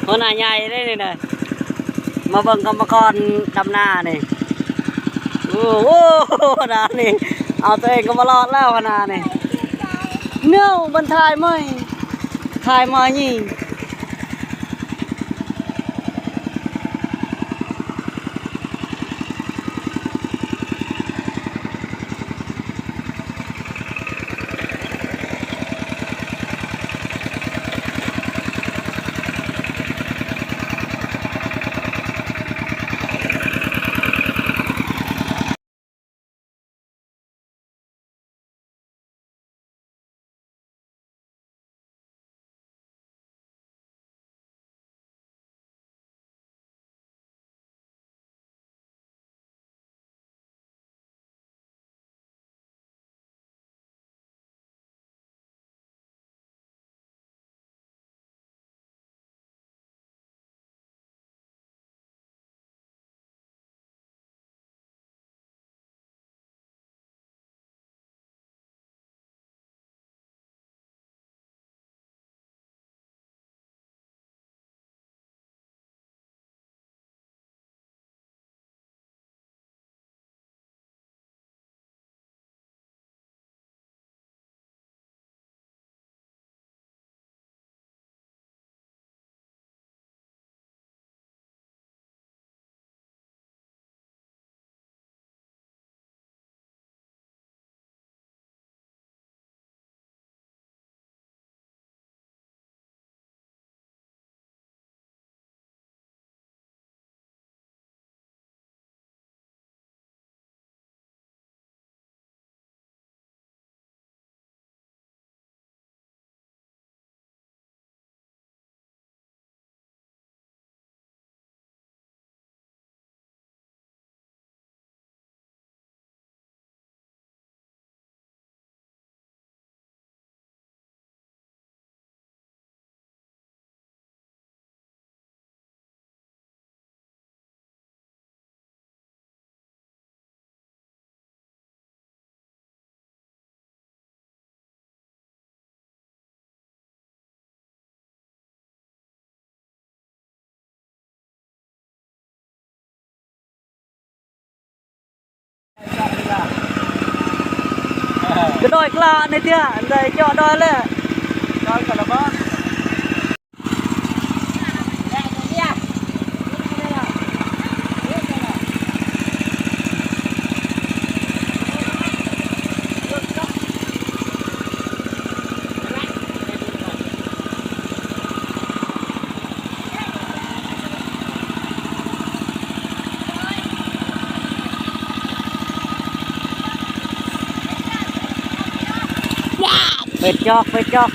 ຫົວໜ້າໃຫຍ່ເດ້ນີ້ນະ ມາເບິ່ງກຳມະກອນດຳນານີ້. ໂອ້ໂຫ ຫົວໜ້ານີ້ ເອົາຕົວເອງກໍບໍ່ລອດແລ້ວ ຫົວໜ້ານີ້. ເນາະ ມັນຖ່າຍໃໝ່ ຖ່າຍໃໝ່ນີ້. ກະດອຍກະລາໃນເທື່ອ ໄດ້ເຈາະດອຍແລ້ວ ດອຍກະລະບານ. ເປີດຈອກ ເປີດຈອກ.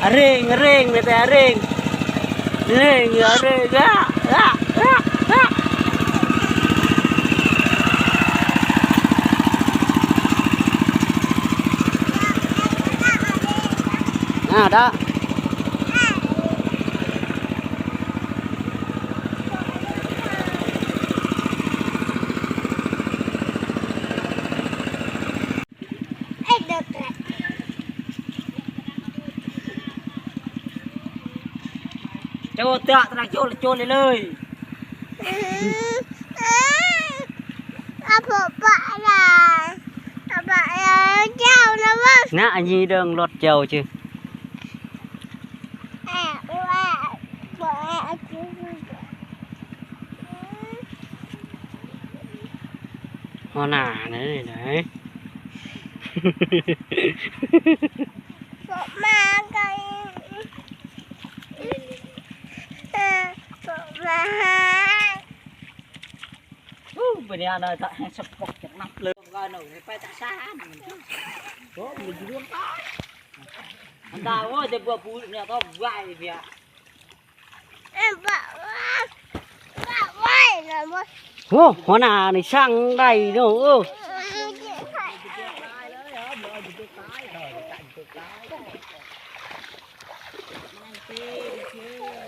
ອາເຣງ ອາເຣງ ແມ່ນແຕ່ອາເຣງ ເຣງ ອາເຣງ ອາ ອາ ອາ ອາ ອາ ດາ. ໂຈດເຕະ ຕະໜັກໂຈດ ໂຈດເລີຍ. ອືມ ອືມ ອາ ພໍ່ປະລາ ພໍ່ປະລາ ເຈົ້ານະເວີ້ຍ ນະ ອັນນີ້ເດີງລົດເຈົ້າຈື່. ຫົວໜ້ານີ້ໄດ໋ ພວກມາກໍ ເອີ ພວກມາ ໂອ້ ບັນຍາກາດ ສະປົກຈັກນັບເລີຍ ວ່າໜ້ອຍໄປຕາຊານ ໂອ້ ມັນຢູ່ເລື່ອງຕາຍ ອັນດາ ໂອ້ຍ ແຕ່ບໍ່ຜູ້ເນຍ ກໍໄວເນຍ. ໂອ້ ຫົວໜ້ານີ້ຊ່າງໄດ້ເນາະ ເອີ. ມັນເປັນເທື່ອ